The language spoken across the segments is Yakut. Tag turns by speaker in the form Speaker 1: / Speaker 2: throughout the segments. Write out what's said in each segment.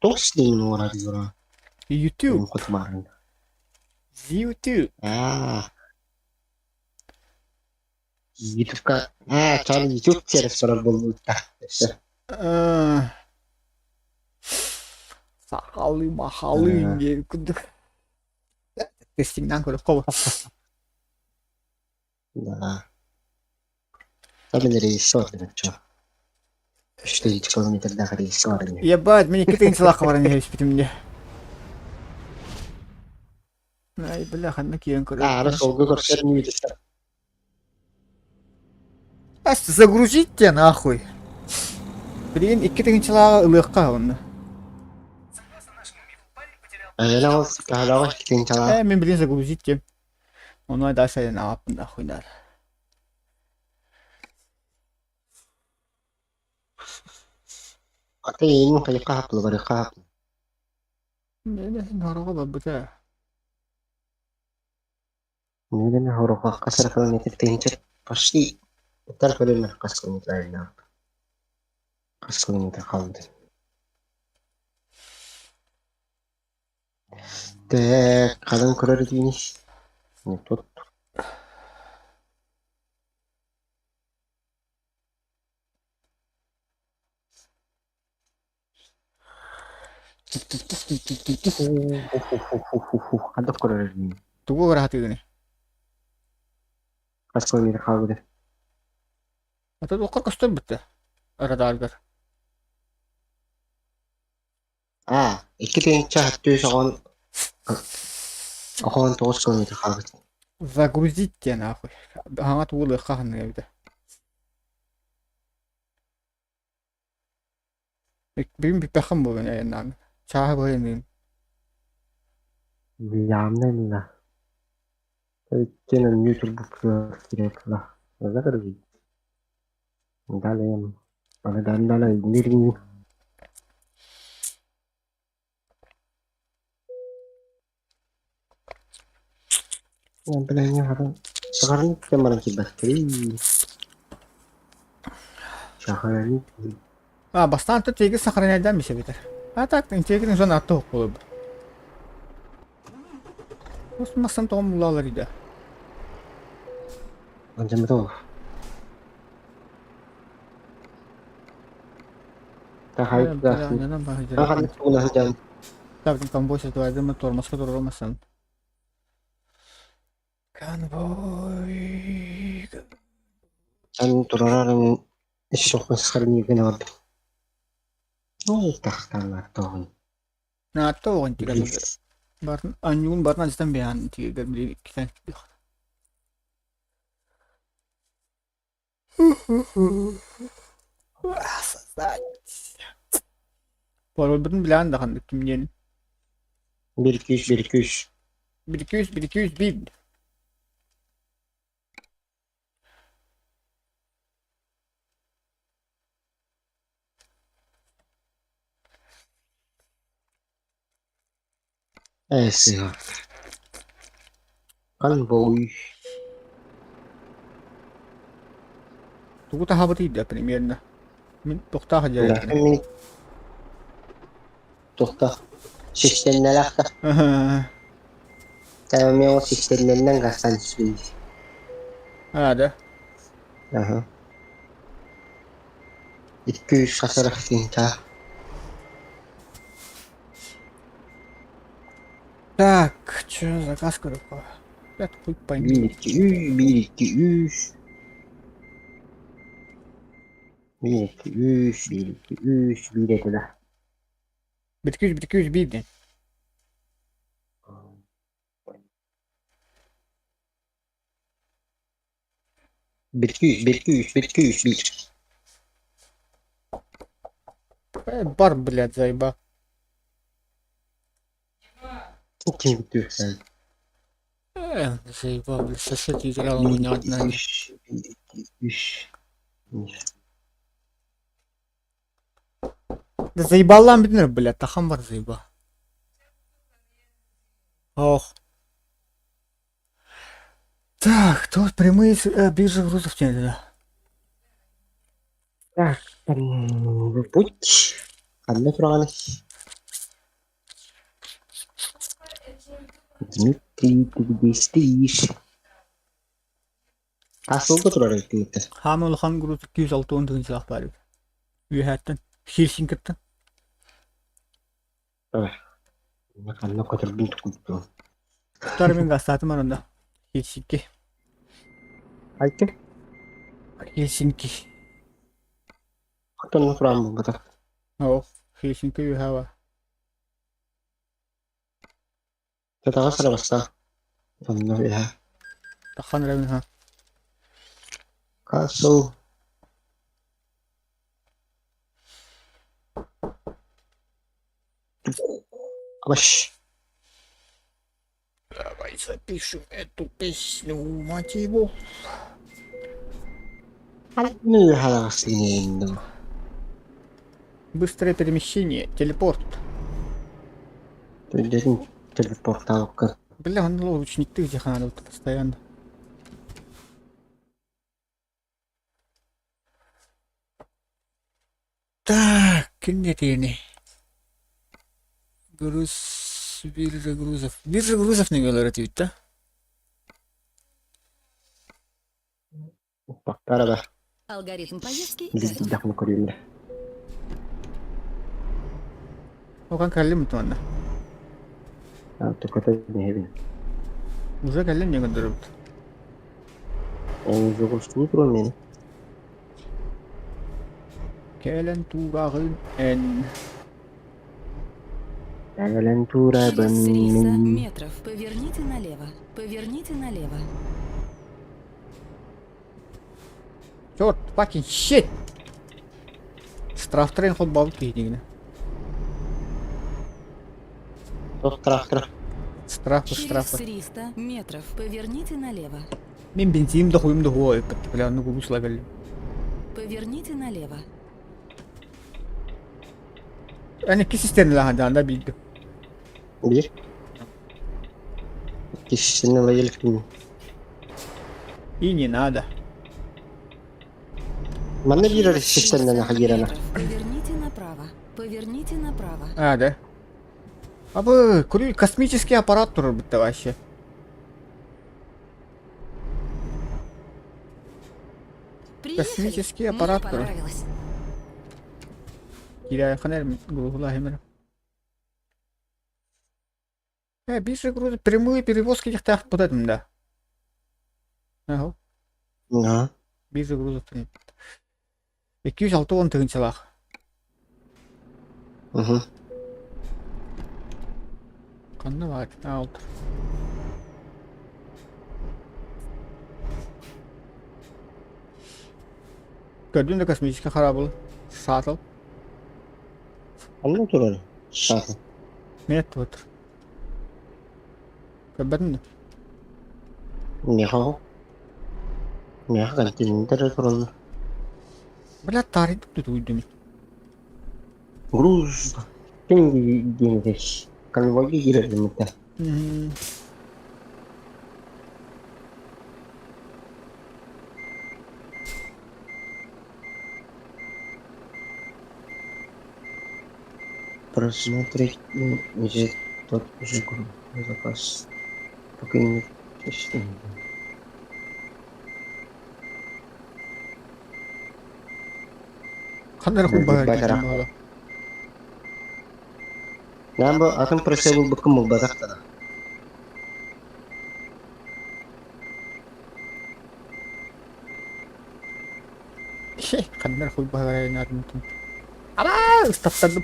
Speaker 1: Туох диэн уорар юра?
Speaker 2: YouTube.
Speaker 1: Хотумарын.
Speaker 2: YouTube.
Speaker 1: Аа. Ютубка аа чаан YouTube сервис барар буолбута. Өссө.
Speaker 2: Сахалыы махалыы диэн курдук. Тестиҥнээн көрөххө
Speaker 1: Да. Табын режиссер чё. Что километрдаах режиссер
Speaker 2: Ебать, мин икки тыһыынчалаахха баран иһэбиспитим дии. Ай, бля, ханна киирэн көрөр.
Speaker 1: Аара суолга көрсөр мүлүттэр.
Speaker 2: Ас загрузить тебя нахуй. Билигин икки тыһыынчалааҕы ылыахха онно.
Speaker 1: Эйэлэ ол каһалаҕа икки тыһыынчалаах.
Speaker 2: Э, мин билигин загрузить диэм. Ону дальше ааппын нахуй надо.
Speaker 1: Ата иинин хайыкка хаплы барыкка хаплы.
Speaker 2: Нороҕо барбыта.
Speaker 1: Неге хорохха саракалан этip тыһыынча почти Уттар көрүллэр хас километр хас километр хаалды. Так, хадан көрөр итиини? Не тут. Хадах көрөр итиини?
Speaker 2: Тугу ыраатыгыный?
Speaker 1: Хас километр хаалбыты?
Speaker 2: Ата туоххар көстөр бүттэ радаргар.
Speaker 1: Аа, икки тыһыынча түс оҕон оҕон тоҕус километр хаалбыт.
Speaker 2: Загрузить диэн нахуй. Хаҥа тугу ылыахха ханнык эбитэ. Бүгүн бүппэххин буолан айаннаан. Чааһы быһайыныын.
Speaker 1: Явно именно. Иккиэн өннүү турбуппутугар киирээт ыла. Загрузить. Далее Аны мирни Сахарник баран кэлбэттэрий Сахарник
Speaker 2: А, бастаан тут тиги сохраняйдан бисебитер. А так, интегрин зона аттух болуп. Осмасан тоҕом улаалар иде.
Speaker 1: Анжамытов.
Speaker 2: Так, конвой ситуация тормозка турармасын. Конвой.
Speaker 1: Ан турарарын исохмасхарнигин тахтаалааттоҕун.
Speaker 2: Нааттоҕун тигэн барын анньуун барын астан бэйэн тигэр били китэн Парольбутун билэҕин да ханнык ким диэн?
Speaker 1: Бир күүс, бир күүс.
Speaker 2: Бир күүс, бир күүс, бир.
Speaker 1: Ээ, сыһа. Конвой.
Speaker 2: Тугу таһабытый да примерно? Мин тохтаах дьэ.
Speaker 1: Мин тухта системнэлээх Та системнэннэн гастан сүүй.
Speaker 2: А, да?
Speaker 1: Аха. Икки үс хасарах тинта.
Speaker 2: Так, чё, заказ көрөккө. Бэт хуй пойми.
Speaker 1: Биир икки үс, биир икки үс. Биир икки үс, биир икки үс, биир этилэ.
Speaker 2: Бир үс, бир үс, биир диэн.
Speaker 1: Бир икки үс, бир икки үс, бир икки үс, биир.
Speaker 2: Э, бар, блядь, заеба.
Speaker 1: Ким бүтүөхсэн.
Speaker 2: Э, заебал, блядь, сосед играл, у
Speaker 1: Биир
Speaker 2: меня
Speaker 1: икки
Speaker 2: одна.
Speaker 1: үс, биир икки үс. Биир.
Speaker 2: Да заебал бүтүнөр, блядь, тахан бар заеба. Ох. Так, тут прямые биржи грузов нет, да.
Speaker 1: Так, путь. Ханна тураҕыный? Дмитрий, ты где стоишь? Хас сылга турар эбит
Speaker 2: Хаама улахан груз 260 тыһыынчалаах баар эбит. Үөһээттэн, Хельсинкиттэн.
Speaker 1: Ханна көтөрбүн тукуйдуом.
Speaker 2: Туттар мин гастаатым аранда. Хельсинки.
Speaker 1: Айты.
Speaker 2: Хельсинки.
Speaker 1: Хотон тураан булбата.
Speaker 2: Оо, Хельсинки үөһээ бар.
Speaker 1: Татаҕа сарабастаах. Онно үһэ.
Speaker 2: Таххан эрэбин ха.
Speaker 1: Касл. Абаш.
Speaker 2: Давай запишем эту песню, мать его.
Speaker 1: Ну үһэ
Speaker 2: Быстрое перемещение, телепорт.
Speaker 1: Төлдөрүн телепортаалка.
Speaker 2: Бля, он лучник ты где надо постоянно. Так, кинетини. Груз, биржа грузов. Биржа грузов не говорят ведь, да?
Speaker 1: Бактара да.
Speaker 3: Алгоритм поездки готов.
Speaker 1: Билдэх көрүллэ.
Speaker 2: Оған кэллим туонна.
Speaker 1: Туката нehebin.
Speaker 2: Уже кэллим не көрдөрөбүт.
Speaker 1: Оҕустуу туран мени.
Speaker 2: Кэлэн туураҕын эн.
Speaker 1: Кэлэн турабын
Speaker 3: Через 300
Speaker 1: мин.
Speaker 3: метров поверните налево. Поверните налево.
Speaker 2: Черт, fucking shit! Штрафтарын холбообут киһитигинэ.
Speaker 1: Тох трактор.
Speaker 2: Штрафы,
Speaker 3: Через
Speaker 2: штрафы.
Speaker 3: 300 метров поверните налево.
Speaker 2: Мин бензиим да хуйум да хуа эппит. Бля, ну губусла кэллим.
Speaker 3: Поверните налево.
Speaker 2: Эн икки системэлээх да биирдэ.
Speaker 1: Бир. Кишини лайылык.
Speaker 2: И не надо.
Speaker 1: Манна биир
Speaker 3: Через
Speaker 1: системнен
Speaker 3: 300
Speaker 1: хагирана.
Speaker 3: метров поверните направо. Поверните направо.
Speaker 2: А, да. Абы, курю, космический аппарат турар битте вообще.
Speaker 3: Приехали.
Speaker 2: Космический
Speaker 3: Мне
Speaker 2: аппарат турар.
Speaker 3: понравилось.
Speaker 2: Кирайхан эрм, гулахимер. Биржа грузов, прямые перевозки тахтах под этим, да. Ага.
Speaker 1: Ага.
Speaker 2: Биржа грузов. 260 тыһыынчалаах.
Speaker 1: Угу.
Speaker 2: Ханна баар? Аалт. Көрдүн да космический корабль. Шаттл.
Speaker 1: Ханна турар. Шахы.
Speaker 2: Нет вот. Көрбөтүн да.
Speaker 1: Нехо. Неха контейнер тураллар.
Speaker 2: Бля, тарыйдык тут уйдум.
Speaker 1: Груз. Ким диэнэш. Конвойга киирэрдиммитэ. Просмотреть уже тот же заказ. Пока не
Speaker 2: Ханна эрэ хуйбаһар
Speaker 1: Бачара.
Speaker 2: киирдим баҕала.
Speaker 1: Нам бу атын прессе булбуккун булбатахтара.
Speaker 2: Ханна эрэ хуйбаһар айаннаатым. Ара, ыстаттардым.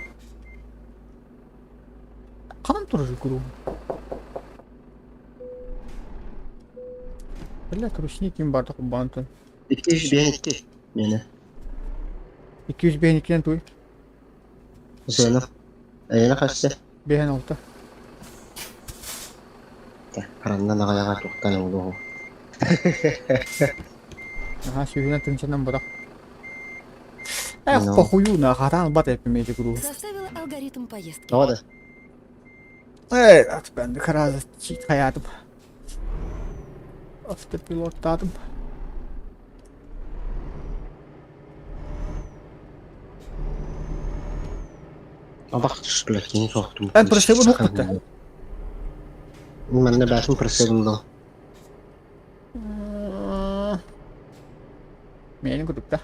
Speaker 2: Ханан турар куруу? Бля, ручник ким барды кубаантын.
Speaker 1: 252. Мene.
Speaker 2: 252 туй.
Speaker 1: Сена. Эйна хасса.
Speaker 2: 56.
Speaker 1: Харанна аҕайаҕа туохтан олуһу.
Speaker 2: Аха, сүүһүнэн тыһыынчанан бырах. Эх,
Speaker 1: Ну.
Speaker 2: похую на хатаан бат эппимээти куруу.
Speaker 3: Составила алгоритм поездки.
Speaker 1: Тоҕо да?
Speaker 2: Эй, бен хараза чит хаятым. Автопилоттаатым.
Speaker 1: Абах түстүлэр кини соһтум.
Speaker 2: Эн прессе бу нукпутта.
Speaker 1: Манна бээтин просебын доо.
Speaker 2: Миэнин курдук да.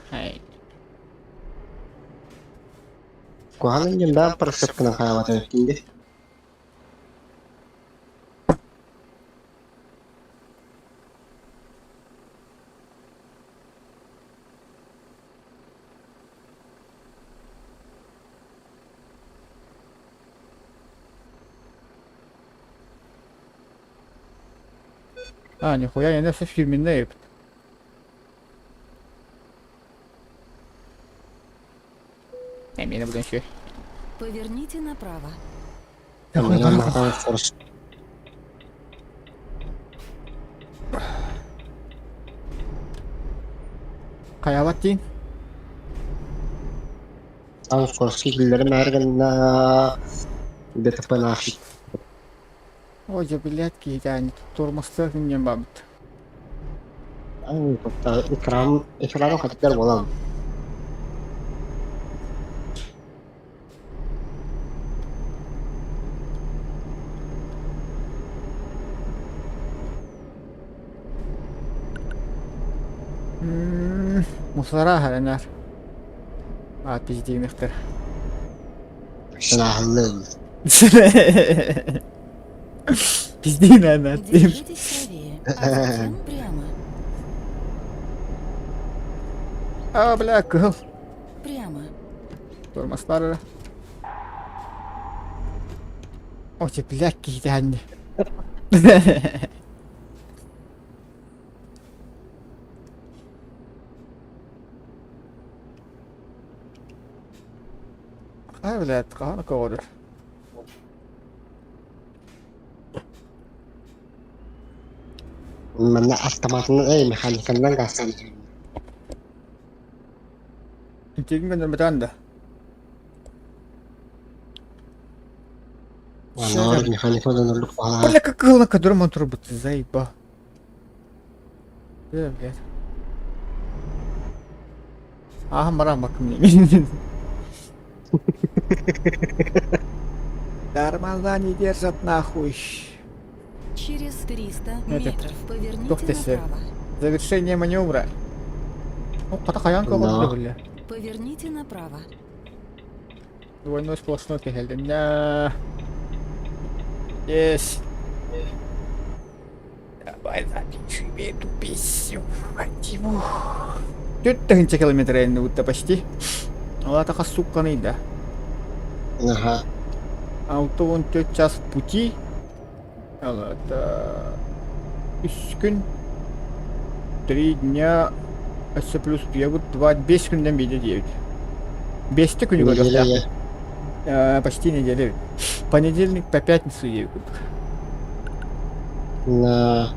Speaker 1: Куһаҕан диэн бэйэм просепканан хаалбата эбиккин дии.
Speaker 2: А, нихуя, я все фирменная, епт. Эмиэ будан үчүгэй.
Speaker 3: Поверните направо.
Speaker 2: Хайаабат диин?
Speaker 1: Скорский киллэрим ээр гынна ДТП нафиг.
Speaker 2: Ой, дьэ, блядь, киһитээни тормозтуох диэн баабыт.
Speaker 1: Экран экраны хатыгар буолан.
Speaker 2: Мусора харанар. А, пиздеймехтер.
Speaker 1: Сынаһыллыы.
Speaker 2: Пиздей, наверное.
Speaker 3: Держитесь правее, а затем прямо.
Speaker 2: А, бля, кыһыл.
Speaker 3: Прямо.
Speaker 2: Тормозтар. О, бля, киһитээни. Хайа, блядь, хаһан көҕөрөр?
Speaker 1: Манна автоматынан эй механиканнан гаастан
Speaker 2: Итигин гыннарбытаан да?
Speaker 1: Анаар механикадан ордук баҕалаах.
Speaker 2: Бля, как кыһылна кадырым турбут, заеба. Э, блядь. Ааһан баран бакым Тормоза не держат нахуй.
Speaker 3: Через 300
Speaker 2: Это,
Speaker 3: метров поверните
Speaker 2: туох тэсэ.
Speaker 3: направо.
Speaker 2: Завершение маневра. О, хата хайаан
Speaker 1: Да.
Speaker 2: көҕөрдө бля.
Speaker 3: Поверните направо.
Speaker 2: Двойной сплошной кэһэллиннэ. Есть. Давай запишем эту песню. Мать его. Түөрт тыһыынча километр айанныбыт да почти. Ол аата хас суукканый да?
Speaker 1: Аха.
Speaker 2: 64 час пути. Ол это үс күн. 3 дня өссө плюс утуйабыт два 5 күнтэн биирдэ диэбит. Биэстэ күнү
Speaker 1: Неделя
Speaker 2: көрүөхтээхпит. Почти неделя. Понедельник по пятницу диэбит.
Speaker 1: На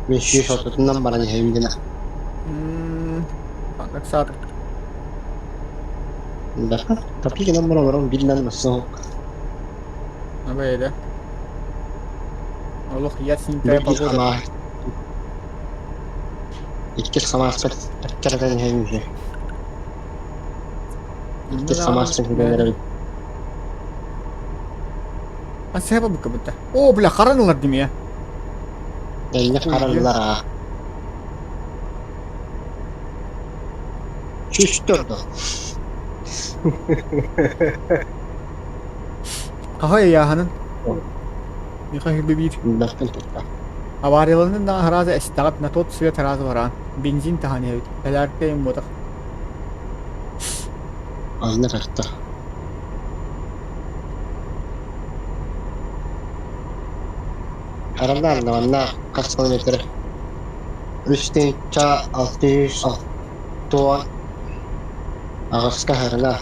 Speaker 1: Мин 130-унан баран иһэбин гына.
Speaker 2: Маннык саатар.
Speaker 1: Бэркэ тапи гынан баран олорон бииринэн суох.
Speaker 2: Абайда. Олох ясненькая
Speaker 1: Биир
Speaker 2: погода.
Speaker 1: хамаа иккис хамааспыт эккирэтэн иһэбин үһү. Иккис хамааспын сүгэн эрэбин.
Speaker 2: А сэба букабыта. О, бля, харан ылар димия.
Speaker 1: Эйнэх хараллар аа. 104
Speaker 2: Хаһай ыйааһынын. Миха хүлбэ биир.
Speaker 1: Бэркин тутта.
Speaker 2: Аварияланын да сразу эстэҕит на тот свет сразу бараан. Бензин таһан иһэбит. Элээркэ им буотах.
Speaker 1: Анна тарта. Хараллар да манна хас километр? 3668 аҕыска харалар.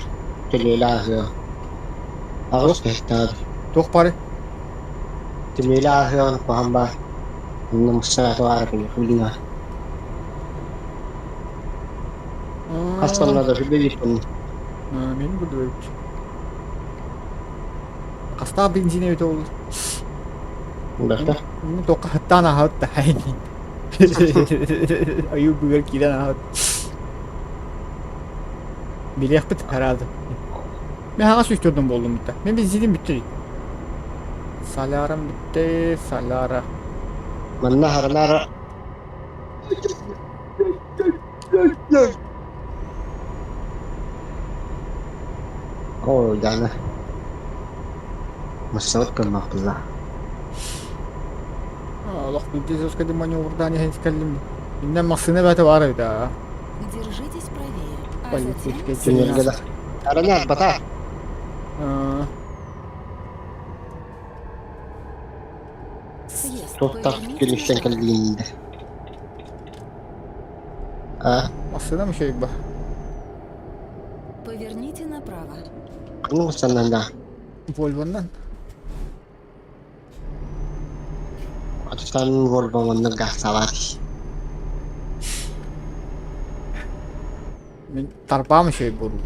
Speaker 1: Төлүөлэ ааһыа. Аҕыс гектар.
Speaker 2: Туох бары?
Speaker 1: Түмүөлэ ааһыаҕын куһаҕан баар. Онно муссаата баара билинэ. Хас тонна да сүрбэ биир тонна.
Speaker 2: Мин курдук. Хастаах бензин эбит ол?
Speaker 1: Бэртэ.
Speaker 2: Туохха сыттаан аһабыт да айуу быгар киирэн аһабыт. Билиэхпит араады. Мен хаҥас үстүөрдүм буоллум бүтэ. Мен бензиним бүттэ. Солярам бүттэ, соляра.
Speaker 1: Манна харанара Оо, Дана. Массабыт кылмаппылла.
Speaker 2: Олох биирдэ маневрдаан иһэн кэллим. Иннэ массыына бэйэтэ баар эбит аа.
Speaker 3: Держитесь правее, а затем
Speaker 2: Полицейская
Speaker 1: Түннэргэ да.
Speaker 3: съезд.
Speaker 1: Аранар бата.
Speaker 3: Съезд.
Speaker 1: Туохтах
Speaker 3: Поверните
Speaker 1: күнүстэн
Speaker 3: направо.
Speaker 1: кэллииннэ. А,
Speaker 2: Массыына мышей ба.
Speaker 3: Поверните направо.
Speaker 1: ханнык саннанда.
Speaker 2: Вольвоннан.
Speaker 1: Атытан Volvo-маннык гахсалар.
Speaker 2: Мин тарбаам үчүгэй буолуу.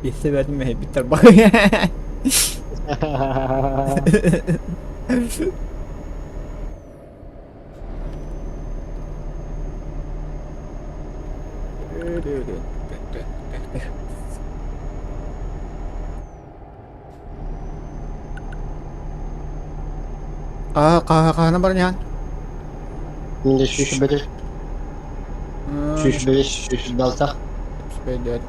Speaker 2: Билсибэтим эһэбит тарбах. Хаһан баран иһэн?
Speaker 1: Мин 101, 105, 106.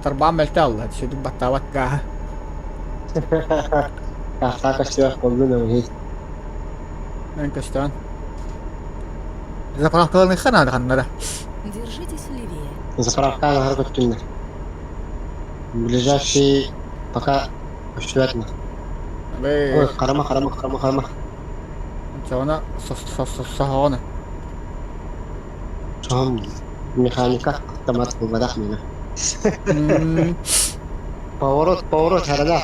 Speaker 2: Тарбаан мэлтэ алла, сүдүк баттаабат гааһа.
Speaker 1: Таахтаа көстүөх боллун өҥү.
Speaker 2: Эн көстөөн. Заправкаланыхха наада ханнара.
Speaker 3: Держитесь левее.
Speaker 1: Заправка аһар көттүннэр. Ближайший пока көстүбэт Ой, харама, харама, харама, харама.
Speaker 2: Оччоҕуна соһоҕуна.
Speaker 1: Соһом механика автомат буолбатах мина. Поворот, поворот, харана.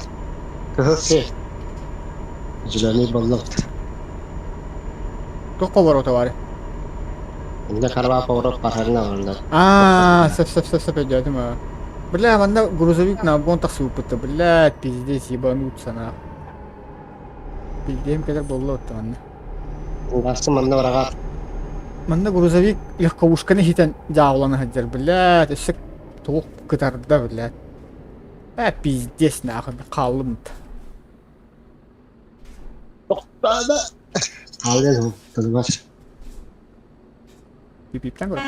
Speaker 1: Кыһыл сир. Зеленый боллот.
Speaker 2: Туох поворота баар?
Speaker 1: Инде караба поворот барарына олордо.
Speaker 2: Аа, сөп сөп сөп сөп өйдөөтүм аа. Бля, манна грузовик на обгон тахсыбыппыт блядь, пиздец, ебануться нахуй. Билдиэм кэлэр буолла отто манна.
Speaker 1: Гасы манна бараҕа.
Speaker 2: Манна грузовик легковушканы хитэн дьаабылана сылдьар, блядь, өссө туох кытарда, блядь. Э, пиздец, нахуй, хааллым.
Speaker 1: Тохтаана. Хаалыан тылбас.
Speaker 2: Пип-пиптэн көрө.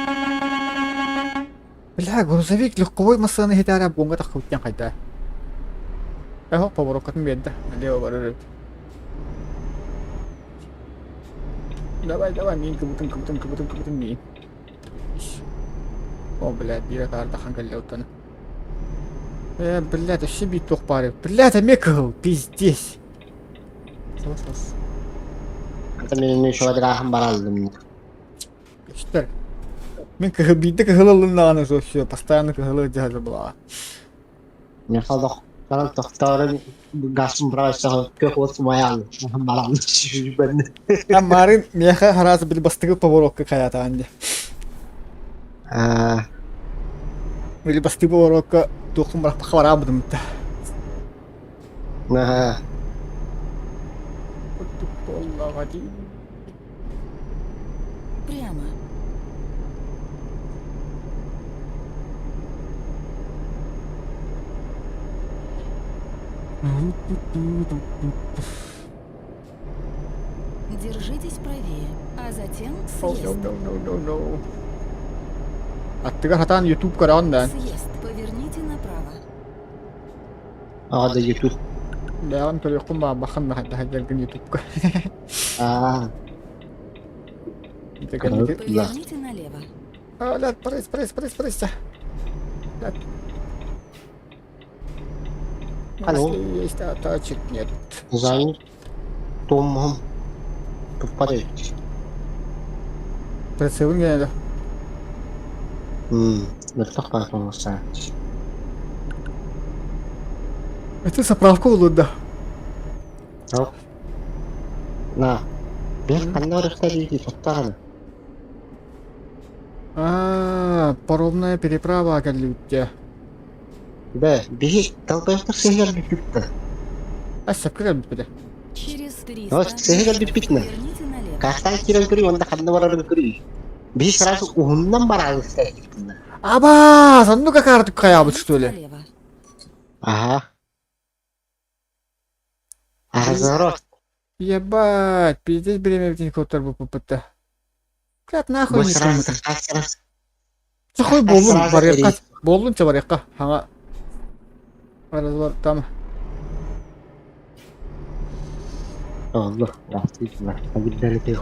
Speaker 2: Бля, грузовик легковой массыына иһитээрэ буоҥҥа тахсыбыт хайда. Эхо, повороккатын биэрдэ. Налево барар эбит. Давай, давай, миин кыбытын, кыбытын, кыбытын, кыбытын миин. О, блядь, биирэ таардахан кэллэ оттон. Э, блядь, өссө биир туох баар эбит. Блядь, эмиэ кыһыл, пиздец. Сос,
Speaker 1: Это мен еще ааһан бараллым.
Speaker 2: Көстөр. Мин кыһыл биирдэ кыһыл ыллым даҕаны все, постоянно кыһылы дьаһалыр буолаҕа.
Speaker 1: Мен халдах Каран тохтоорун гасым брайса көх от маян баран сүүбэн.
Speaker 2: Марын миэхэ хараас били бастакы поворокка хайаатаан дии.
Speaker 1: Аа
Speaker 2: Били бастакы поворокка туохпун барахпакка бараабытым да.
Speaker 1: наха
Speaker 2: Буоллаҕа дии.
Speaker 3: Прямо. Держитесь правее, а затем
Speaker 2: Oh, no,
Speaker 3: съезд.
Speaker 2: no, no, no, no. Аттыгар хатаан YouTube көрөҕүн да.
Speaker 3: Съезд. Поверните направо.
Speaker 1: аҕа да YouTube.
Speaker 2: Бэйэҕин көрүөххүн баҕарбаххын да хайдах YouTube-ка.
Speaker 1: Аа
Speaker 3: Поверните налево.
Speaker 2: Блядь, прысь, прысь, прысь, прысь. Блядь.
Speaker 1: Алло.
Speaker 2: Если есть, а тачек нет.
Speaker 1: Зайн Томом туппадай.
Speaker 2: Прицелын генеде.
Speaker 1: Мөлтөх баар
Speaker 2: Это заправка улуда.
Speaker 1: На. Биир ханна барыахтар дии тоттоҕуна.
Speaker 2: А, паромная переправа кэллибиттэ.
Speaker 1: Бэ, биһи талбайахтар сыһыгар бүппүттэр.
Speaker 2: А сөпкө кэлбиппит.
Speaker 3: Через
Speaker 1: Ос
Speaker 3: 300
Speaker 1: сыһыгар
Speaker 3: метров
Speaker 1: бүппүтүнэ.
Speaker 3: поверните налево.
Speaker 1: Каахтаан киирэн көрүй уонна ханна барарын көрүй. Биһи сразу уһуннан бараалыста
Speaker 2: Абаас, оннук акаардык хайаабыт что
Speaker 3: Поверните
Speaker 2: ли?
Speaker 3: налево.
Speaker 1: Ага. Разворот.
Speaker 2: Ебать, пиздец бириэмэбитин куоттарбыппыт Блядь, нахуй
Speaker 1: Бу
Speaker 2: не
Speaker 1: сразу
Speaker 2: туммута.
Speaker 1: сразу
Speaker 2: Сахой буоллун
Speaker 1: сразу
Speaker 2: барыахха, буоллун чэ барыахха. Хаҥа разговор там.
Speaker 1: Олло,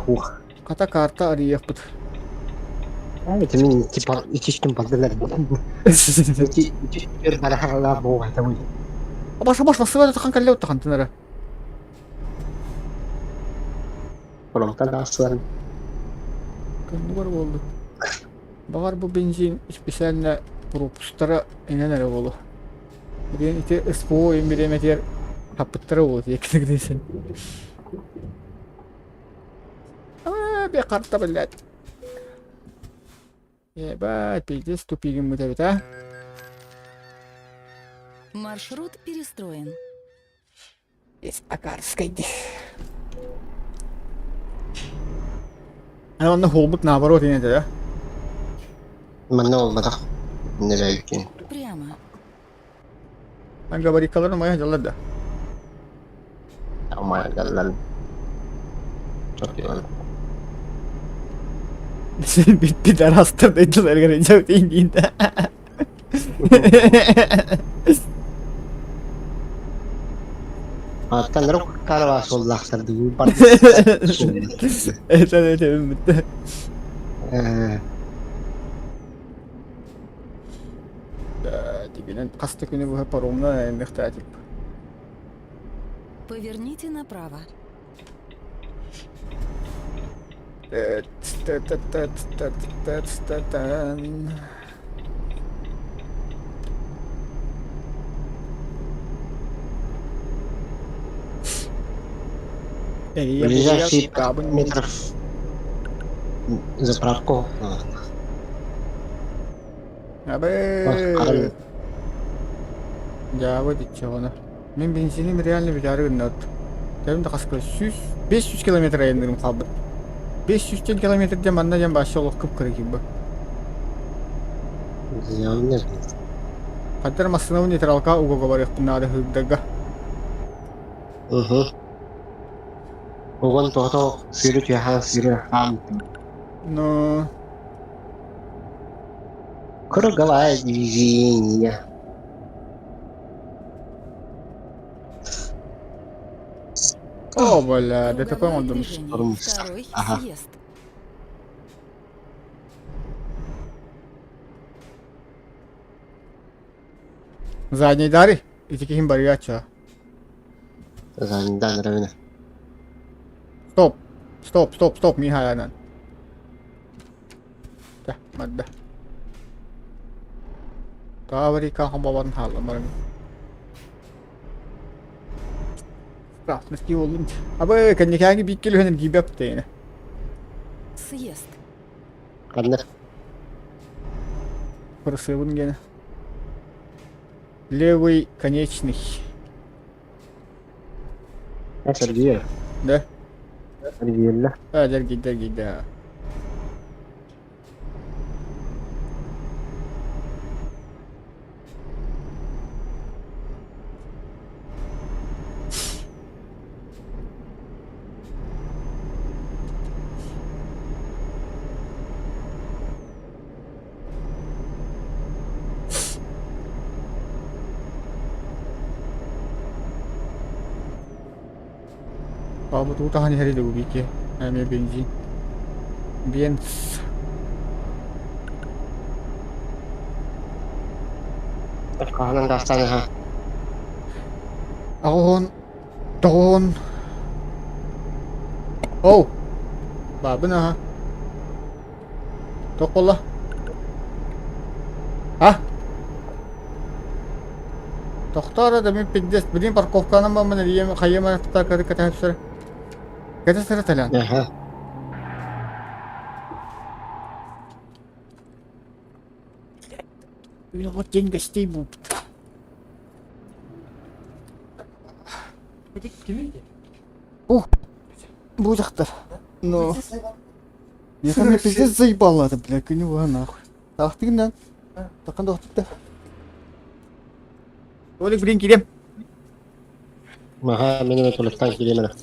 Speaker 1: хух.
Speaker 2: Хата карта арыйыахпыт.
Speaker 1: Это мин типа ичиштин балдылар. Ити ичиштер барахала буга табы.
Speaker 2: Баша баш басыба тахан калле оттахан тынара.
Speaker 1: Колонка да суан.
Speaker 2: Көннүгэр буолду. Баҕар бу бензин специально пропустара инэн эрэ буолуо. Билигин ити СПО им бириэмэтигэр хаппыттара буолуо диэккин Аа, бе карта блядь. Ебать, пиздец тупигин эбит, а?
Speaker 3: Маршрут перестроен.
Speaker 2: Из Акарской. А онно холбут наоборот инете, да?
Speaker 1: Манна olmadı. Nereye
Speaker 3: Прямо.
Speaker 2: Ан габарикаларын моя дьаллар да.
Speaker 1: Ama gallan. Çok iyi oldu.
Speaker 2: Пидорастар дойдулар көрө дейин.
Speaker 1: Hatta karava sollahtardı. Bu
Speaker 2: Evet evet evet. Дигинен хаста күнү бу паромна эннехтаатип.
Speaker 3: Поверните направо.
Speaker 1: Ближайшие метров заправку.
Speaker 2: Абы. Дьаабы диччоҕуна. Мин бензиним реально бүтээри гынна Кэлин да хаска 100 500 километр айанныырым хаалбыт. 500 километр диэн манна диэн бааччы олох кып-кыра киирбэ. Хаттар массыынабын нейтралка угуга барыахпын наада ыһыырдарга.
Speaker 1: Угу. Угон тоҕо сыры түһэ сыры хаам.
Speaker 2: Ну,
Speaker 1: Круговая движение.
Speaker 2: о, бля, ДТП
Speaker 3: Круговое
Speaker 2: оҥордум.
Speaker 3: движение.
Speaker 1: Тормоз.
Speaker 3: Второй
Speaker 1: Ага.
Speaker 3: съезд.
Speaker 2: Задний дари. Ити киһим барыачча.
Speaker 1: Зандан равина.
Speaker 2: Стоп. Стоп, стоп, стоп, Михайланан. Да, мадда. Таврика хамбабан хаалла барым. Штрафныски болдум. Абы, кэнникээҥи бииккэ лүһэнэр гиибэп тейне.
Speaker 3: Съезд.
Speaker 1: Ханна
Speaker 2: Просыбын гене. Левый конечный.
Speaker 1: Сергей.
Speaker 2: Да?
Speaker 1: Сергей.
Speaker 2: А, дергей, дергей, да. Баабыт уу таһан иһэр илэ эмиэ бензин. Бенз.
Speaker 1: Хаһанан тахсан аха.
Speaker 2: Аҕыһын, тоҕуһун. Оу! Баабын аха. Туох буолла? А? Тохтоо эрэ да мин пиздец, билигин парковканан бараммын эрийиэм хайыам эрэ кэтэһэ түсэр. Кэтэс эрэ Толян.
Speaker 1: Аха.
Speaker 2: Вот день гостей будет. Ух, бу дьахтар. Ну. Миэхэ эмиэ пиздец заебало это, бля, күнү быһа нахуй. Таахтыгын да, тахан да да. Толик, блин, кириэм.
Speaker 1: Маха, мин эмэ Толиктан кириэм эрэ.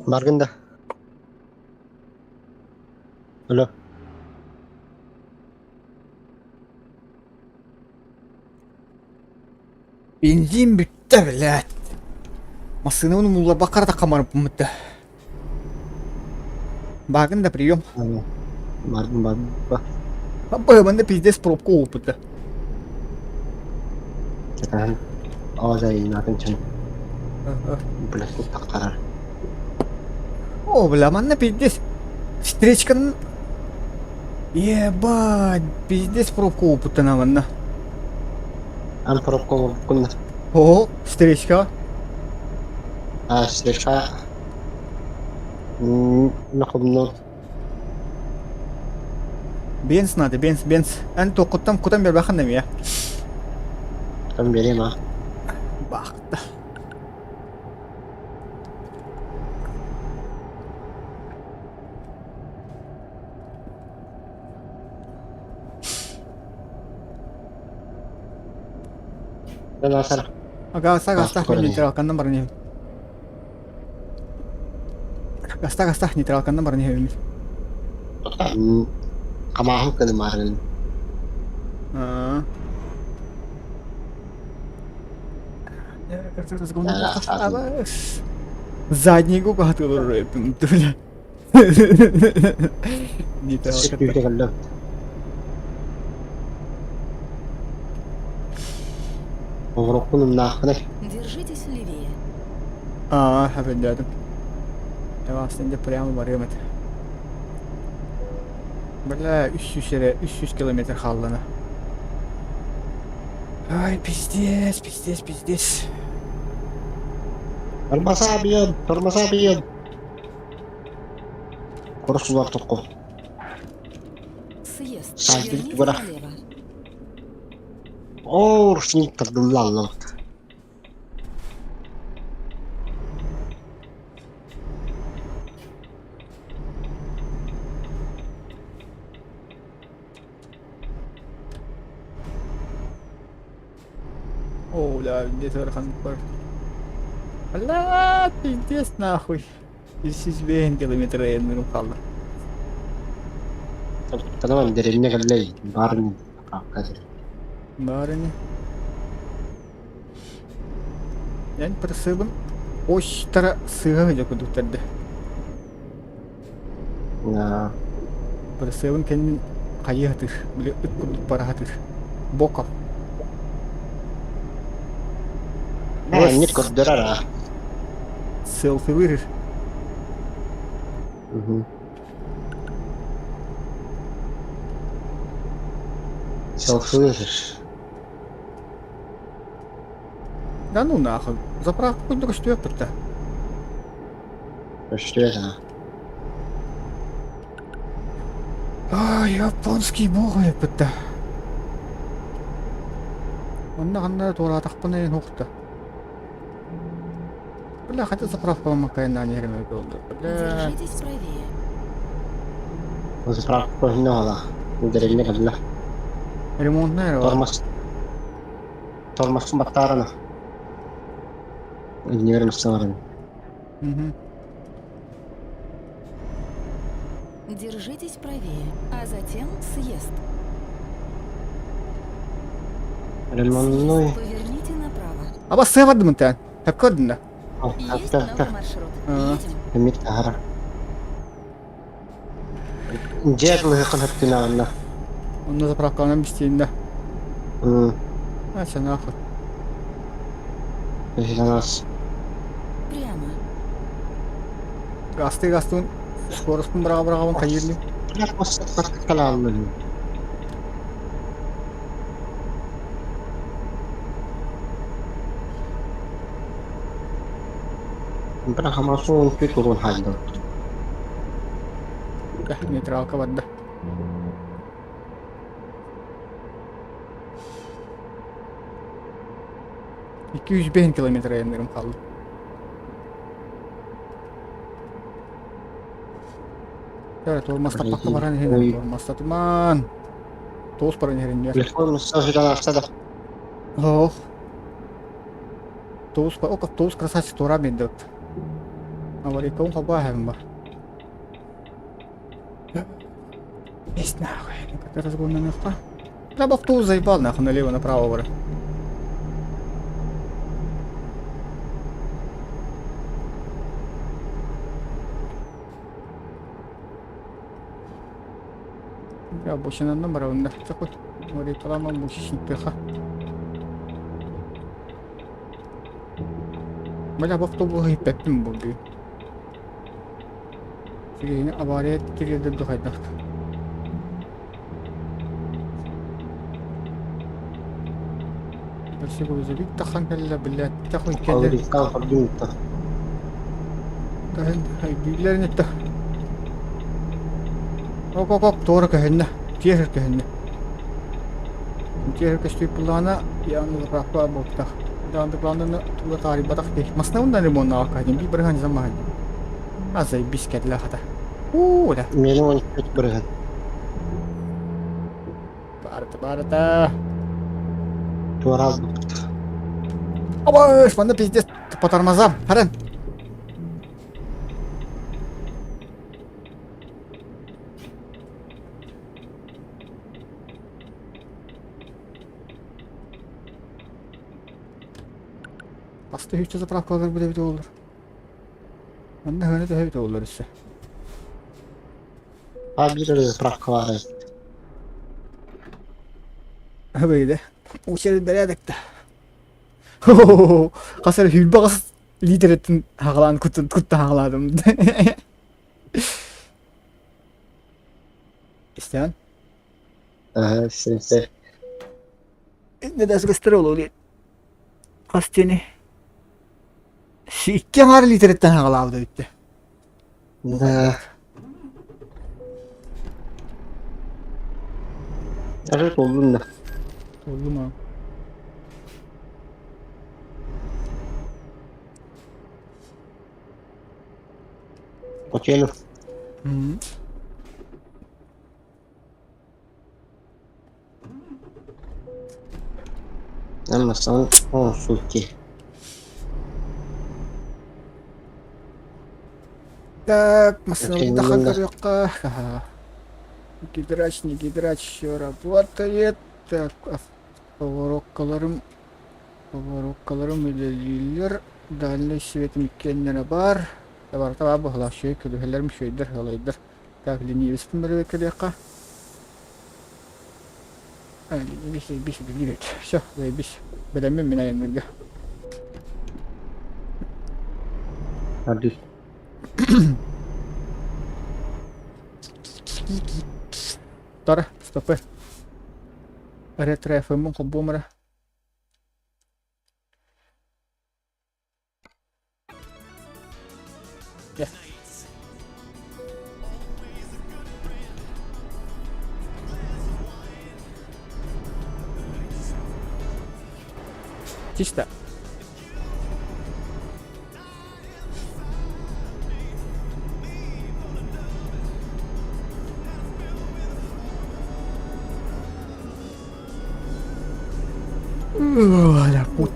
Speaker 1: Баргын да. Алло.
Speaker 2: Бензин бүттэ, блядь. Массыынабын умулларбакка эрэ таххаммарбын да. Баагын да прием.
Speaker 1: Бардым барба.
Speaker 2: Быһыманда пиздец пробка уоппута.
Speaker 1: Сатаан оозайнаатын чын блядь тахтарар.
Speaker 2: О, бля, манна пиздец. Встречканы... Ебать, пиздец пробка опыттана манна.
Speaker 1: Ан пробка оҥорбуккун
Speaker 2: О, встречка.
Speaker 1: А, встречка. Нахумну.
Speaker 2: Бенз надо, бенз, бенз. Эн туоххуттан кутан биэрбэххин эмиэ.
Speaker 1: Кутан биэриэм а.
Speaker 2: Баахта. Гаста, гаста, мен нейтралканнан баран иһэбин. Гаста, гаста, нейтралканнан баран иһэбин.
Speaker 1: Хамааһын кынымаарын.
Speaker 2: Задний гугатылыр бля. Нейтралка.
Speaker 1: Оҥороккун умнааххыный?
Speaker 3: Держитесь левее.
Speaker 2: Аа, өйдөөтүм. Эвастан дьэ прямо барыам этэ. Бля, 300 эрэ, 300 километр хааллана. Ай, пиздец, пиздец, пиздец.
Speaker 1: Тормоза бьем, тормоза бьем. Курсулар токко.
Speaker 3: Съезд.
Speaker 1: Сальдыр
Speaker 3: Поверните
Speaker 1: тугара.
Speaker 3: налево.
Speaker 1: Оор, син тардыллаллар.
Speaker 2: О, бля, где-то бар. Бля, пиздец нахуй. 305 километр айанныырым хаалла.
Speaker 1: Таптанаман дэриэбинэ кэллэй, баар ини заправка
Speaker 2: Баар ини. Эн просыбын ощтара сыыһа сылдьар курдуктар да. Просыбын кэннин хайыы сатыыр, били ыт курдук бара сатыыр. Боков.
Speaker 1: Инник көрдөрөр аа.
Speaker 2: Селфилыыр.
Speaker 1: Селфилыыр.
Speaker 2: Да ну нахуй. Заправка курдук көстүөк да.
Speaker 1: Көстүөт аа.
Speaker 2: А, японский бог эппит. Онно ханна туораатахпына иһин уһукта. Бля, хотя заправка макайна не Бля.
Speaker 3: Держитесь правее.
Speaker 1: Заправка көһүнэ Дэриэбинэ кэллэ.
Speaker 2: Ремонтная эрэ
Speaker 1: Тормоз. Тормозун баттаарана. Иннигэр масталарын.
Speaker 3: Держитесь правее, а затем съезд.
Speaker 1: Ремонтной.
Speaker 3: Съезд. Поверните направо.
Speaker 2: Аба сыа бардым Тэп да.
Speaker 3: Есть новый маршрут. Едем.
Speaker 1: Эмит таһара. Дьиэ лыһыкын хөптүнэҕинна.
Speaker 2: Онно заправканан бистииннэ. А, нахуй.
Speaker 1: Нас.
Speaker 3: Прямо.
Speaker 2: Гасты гастын скоростун быраға бырағабын хайырлы.
Speaker 1: Бра хамасон күт урун хайды.
Speaker 2: Нейтралка барда. 205 километр айаннырым қалды. Бәрі тормозтаппакка баран иһин тормозтатыман. Тоос баран иһин
Speaker 1: Телефон да.
Speaker 2: Ох. Тоос ока тоос красавчик тура мен Аварийка хабаа бар. Есть нахуй. Как разгон на нахуй. Да автобус заебал нахуй налево направо бара. Я обочина номера он такой. Говорит, лама мужчин пеха. Бля, бу автобуһу иһиппэппин бу бүгүн. Сигиһини авария тириэрдэр дуу хайдах. Өссө грузовик тахсан кэллэ, блядь, тахуй кэллэ.
Speaker 1: Алрикка хордун та.
Speaker 2: Кыһын өйдүүллэрин этэ. Ок-ок-ок, туора көһүннэ. Тиэһэр көһүннэ. Тиэһэр көстүү буллаҕына, яғни заправка буолбатах. Даандыклаанны тула таарыйбатах дии. Масна да ремоннаах каһдин биир барыһан замаһын. А заебись кэллэ хата. Уу, да.
Speaker 1: Мені 13 бырыһын.
Speaker 2: Барыта, барыта.
Speaker 1: Туораалбыт.
Speaker 2: Абаш, манна пиздец по тормозам. Харан. Баста үччэ заправкалар билэбит олор. Манна хөнө төһөбүт олор өссө.
Speaker 1: А биир эрэ заправка баар.
Speaker 2: Быйда. Учер бэрээдэктэ. Хас эрэ сүүрбэ аҕыс литереттин хаҕалаан куттан кутта хаҕалаатым. Истэҕин?
Speaker 1: Аа, сенсер.
Speaker 2: Не да сгастер олур. Хас тени? Икки аҥаар литереттен хаҕалаабыта бүттэ.
Speaker 1: Да. Даже толдун да.
Speaker 2: Толдум аа.
Speaker 1: Почему?
Speaker 2: М.
Speaker 1: Амасан он сутки.
Speaker 2: Так, массыына
Speaker 1: Окей,
Speaker 2: көрүөххэ. Гидрач, не гидрач еще работает. Так, повороккаларым повороккаларым үлэлииллэр. Дальний светим иккиэннэрэ баар. Барыта баар быһыылаах үчүгэй көлүөһэлэрим үчүгэйдэр, ыалайдар. Так, ленивецпин бэрэбиэркэлиэххэ. Ленивец, заебись, ленивец. Все, заебись. Бэлэммин мин айанныырга.
Speaker 1: Hadi.
Speaker 2: Тара, стопы. Ретро FM холбуом эрэ. Дьэ. Чисто.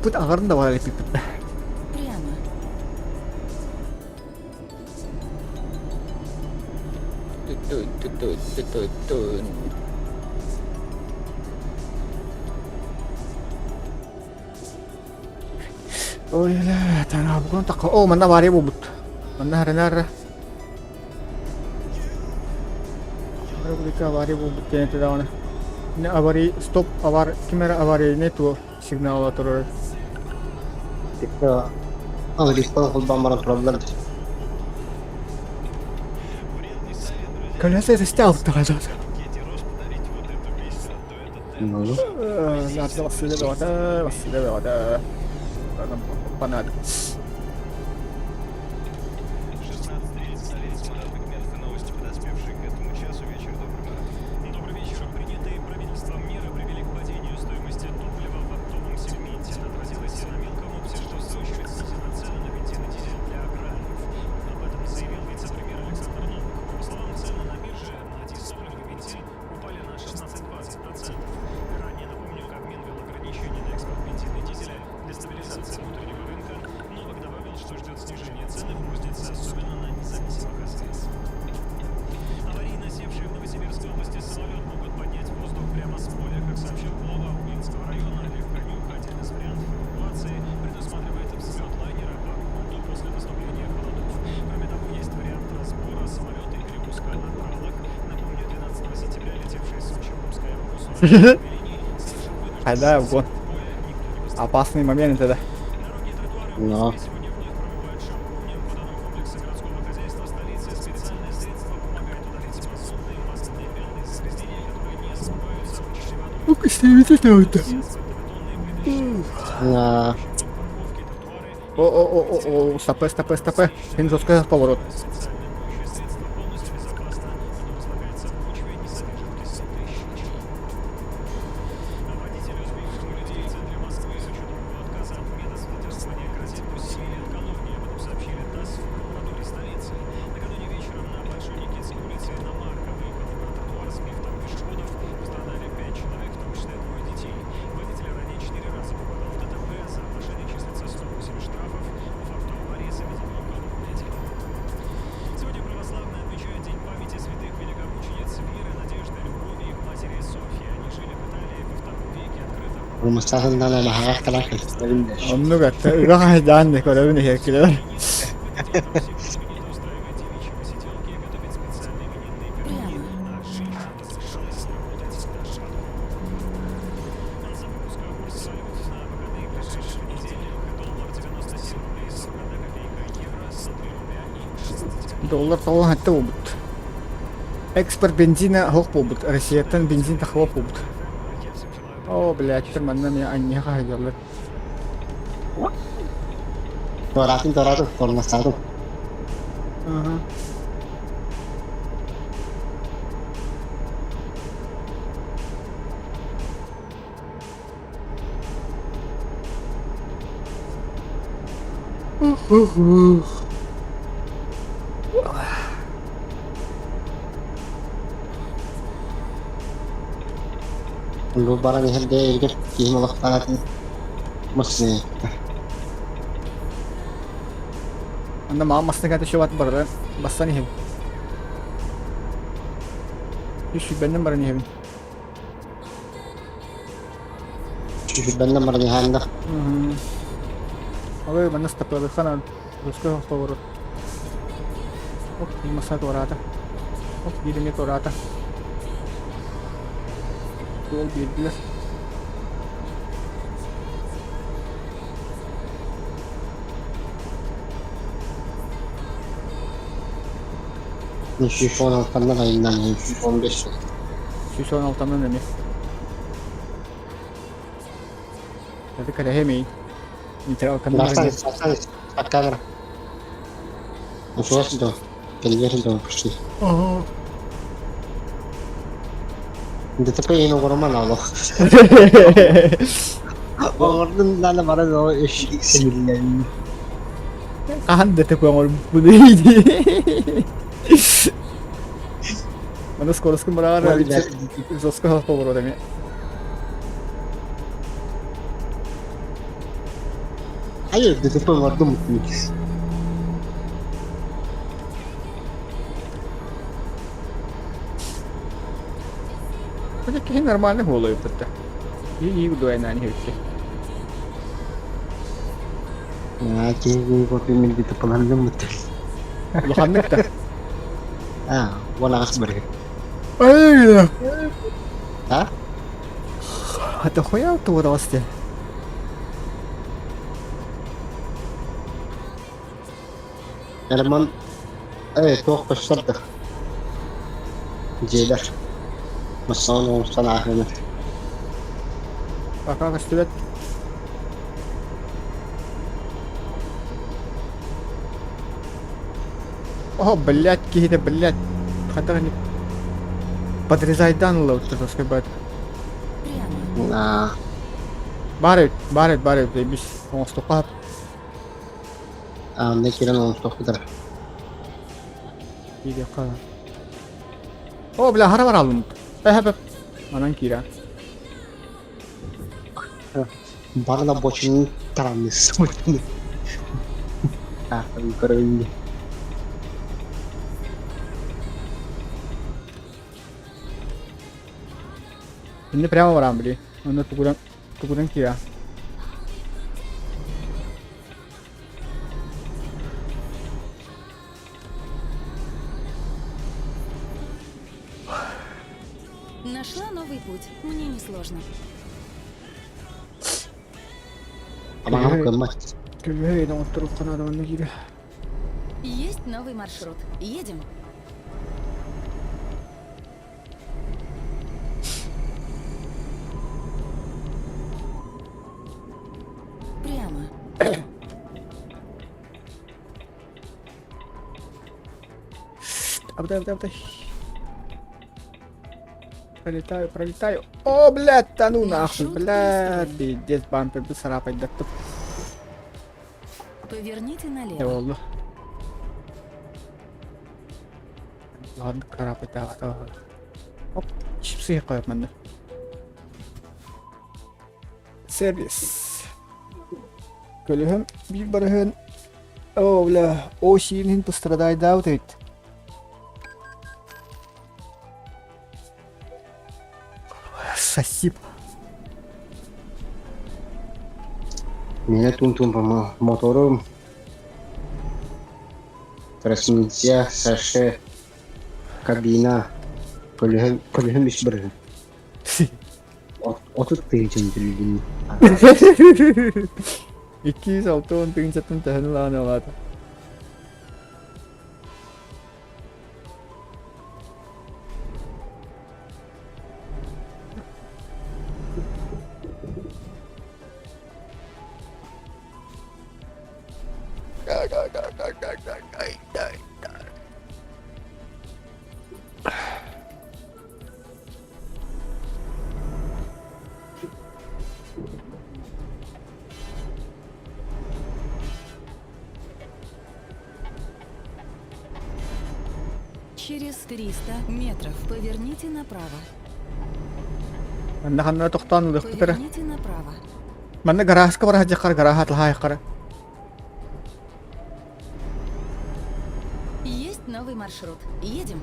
Speaker 2: Пут аҕарын да бар эпиппит.
Speaker 3: Прямо.
Speaker 2: Ой, ла, танаабыкын такка. О, манна баарыйа буолбут. Манна харынаар. Рубрика авария буолбут диэн этэ даҕаны. Не аварий, стоп, авар, ким эрэ аварийный туо сигнала турар.
Speaker 1: Типа Английского холбаан баран тураллар.
Speaker 2: Колеса стял таҕа.
Speaker 1: Ну,
Speaker 2: Василий бөҕөтө, Василий бөҕөтө. Панады. Хайда, угон. Опасный момент это.
Speaker 1: но.
Speaker 2: Истибит это.
Speaker 1: Аа,
Speaker 2: О, о, о, о, о, стопэ, стопэ, стопэ. Син жесткий поворот.
Speaker 1: Умустаһын даҕаны аһаҕас кэлэн көстөрүн да.
Speaker 2: Оннук этэ. Ыга хаһыйдаан да көрөбүн иһэркилэр.
Speaker 3: Прямо.
Speaker 2: Доллар тоҕо хатта буолбут. Экспорт бензина суох буолбут. Россияттан бензин тахсыбат буолбут. О, блядь, манна эмиэ анньыһа хаһыйаллар.
Speaker 1: Туораатын туораатын, тормозтаатым.
Speaker 2: Ага.
Speaker 1: Бу баран иһэргэ эргэр киһим олохтоох массыына.
Speaker 2: Онно маҕан массыына түшүбат барда бастан иһэбин. Үс сүүрбэннэн баран иһэбин.
Speaker 1: Сүүрбэннэн баран иһэн да.
Speaker 2: Ой, манна стопылыххан русский поворот. Оп, маса туораата. Оп, биир эмиэ туораата. Суол биэрдилэр.
Speaker 1: 116-дан айынан 115 жыл.
Speaker 2: 116-дан эмиэ. Это кэрэһэмий.
Speaker 1: Бастан, бастан, под камера. Ушел сюда. Переверни дома пошли.
Speaker 2: Ага.
Speaker 1: ДТП ең оғырман ало. Оғырдың даны бара жолы үш сіңірлерін.
Speaker 2: Хаһан ДТП оҥорбут дейді. Маны скоростун бараар жестко поворот эмиэ.
Speaker 1: Hayır, ДТП оҥордум.
Speaker 2: Хотя киһи нормальный буолуо эбит. И дуайнаан иһэбиккэ.
Speaker 1: Киһи копи ДТП-ландым.
Speaker 2: Улаханнык да.
Speaker 1: А, вон ағас бір.
Speaker 2: Ай,
Speaker 1: А?
Speaker 2: А дохуя туураласты?
Speaker 1: Эрман, эй, туох көстөрдө. Дьиэлэр. Массаан оҥостон ааһыны.
Speaker 2: Пока көстүбэт. О, блядь, киһитэ, блядь. Хата не подрезайдан ылла тоскайбат.
Speaker 3: Прямо.
Speaker 1: Аа,
Speaker 2: Баар эбит, баар эбит, баар эбит, бис оҥостуохха
Speaker 1: онно киирэн оҥостуохпутар.
Speaker 2: киириэххэ. О, бля, хара баралым. Эһэ, манан киирэ.
Speaker 1: Бары да бочунун таранныс. А, көрөйүн.
Speaker 2: Инде прямо барам, били. Онно тугудан тугудан киирэ.
Speaker 3: Нашла новый путь. Мне несложно.
Speaker 1: Амаҕам кыммат.
Speaker 2: Күлүһэ оҥотторуохха наада манна киирэ.
Speaker 3: Есть новый маршрут. Едем.
Speaker 2: Абытай, абытай, абытай. Пролетаю, пролетаю. О, блядь, да ну нахуй,
Speaker 3: Маршрут
Speaker 2: блядь,
Speaker 3: перестроен.
Speaker 2: пиздец, бампербы сарапайдаттым.
Speaker 3: Поверните
Speaker 2: Не
Speaker 3: налево.
Speaker 2: болду. Ладно, карапайдаата. Оп, чипсы коёп манна. Сервис. Көлөһөм биир барыһын О, бля, о сиин пострадайдаабыт эбит. Сосип.
Speaker 1: Меня тум-тум по мотору. Трансмиссия, саше, кабина. Көлөһөм, көлөһөм үс барыһын. 30 тыһыынчаны төлүүгүн.
Speaker 2: 260 тыһыынчаттан төһөнү ылаан ылаата.
Speaker 3: Через 300 метров поверните направо.
Speaker 2: Манна ханна тохтоон ылыахпыт эрэ.
Speaker 3: Поверните направо.
Speaker 2: Манна гарааска бара сылдьаххар гарааһа атлаһаайаххара.
Speaker 3: Есть новый маршрут. Едем.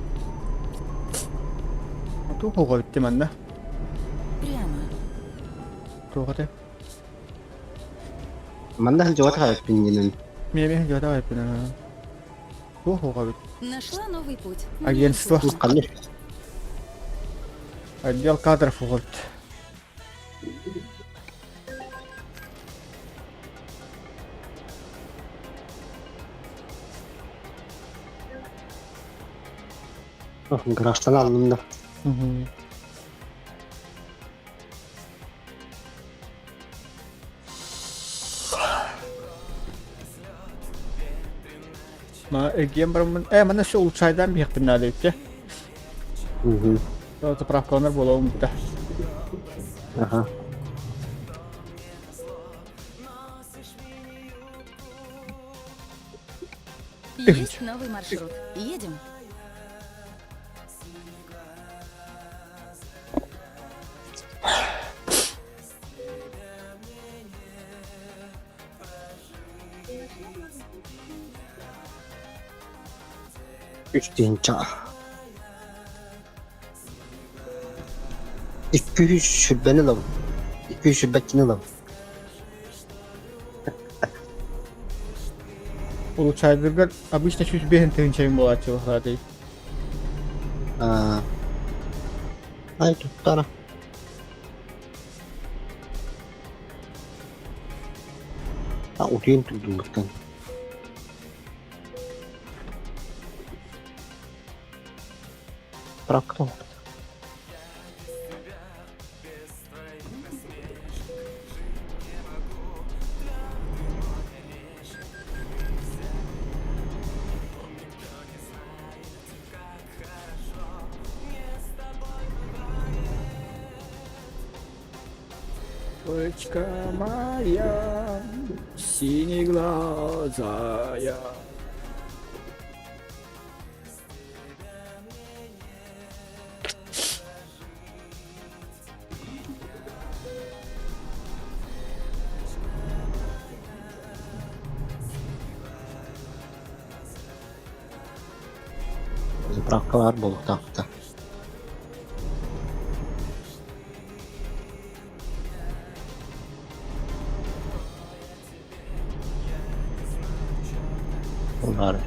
Speaker 2: Туох оҕо бүттэ манна?
Speaker 3: Прямо.
Speaker 2: Туох этэ?
Speaker 1: Манна сылдьыбатах эбиппин диэн.
Speaker 2: Миэмэ сылдьыбатах эбиппин. Туох оҕо эбит?
Speaker 3: Нашла новый путь. Мне
Speaker 2: Агентство.
Speaker 3: скучно.
Speaker 1: Ханнык?
Speaker 2: Отдел кадров оҕо эбит.
Speaker 1: Гаражтан аллым да.
Speaker 2: Мгм. Ма эргиэн бараммын э манна все улучшайдаан биһиэхпин наада эбит
Speaker 1: Мгм.
Speaker 2: Заправкаланар буолуом да.
Speaker 1: Аха.
Speaker 3: Есть новый маршрут. Едем.
Speaker 1: Үс тыһыынча. 200 сүрбэни ылабын. 200 сүрбэччини ылабын.
Speaker 2: Улучшайдыргар обычно 105 тыһыынча буолааччы баһаатый.
Speaker 1: Аа, ай туттара. А утуйан турдум Справка.
Speaker 2: Девочка моя, синеглазая.
Speaker 1: Заправка баар буолуохтаах. Баар.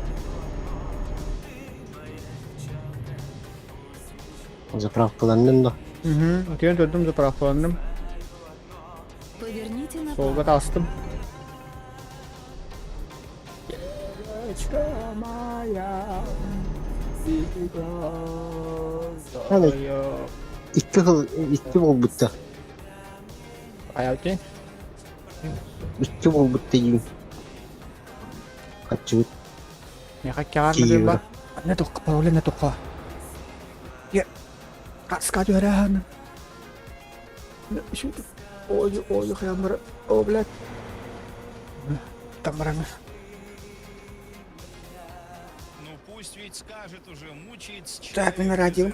Speaker 1: Заправкаланным да.
Speaker 2: Угу. Утуйан турдум заправкаланным.
Speaker 3: Поверните
Speaker 2: Суолга
Speaker 3: направо.
Speaker 2: таҕыстым. Девочка моя, синеглазая.
Speaker 1: Икки сыл икки буолбутта.
Speaker 2: Айалки.
Speaker 1: Икки буолбутта диин. Хаччыбыт
Speaker 2: Миэхэ кэҕэр
Speaker 1: Киевра.
Speaker 2: ба. Манна туохха пароль туохха. Хаска түһэрээһин. Ой, ой, хямыр. О, блядь. Там баран.
Speaker 4: Ну пусть ведь скажет уже, мучает
Speaker 2: Так, мен радио.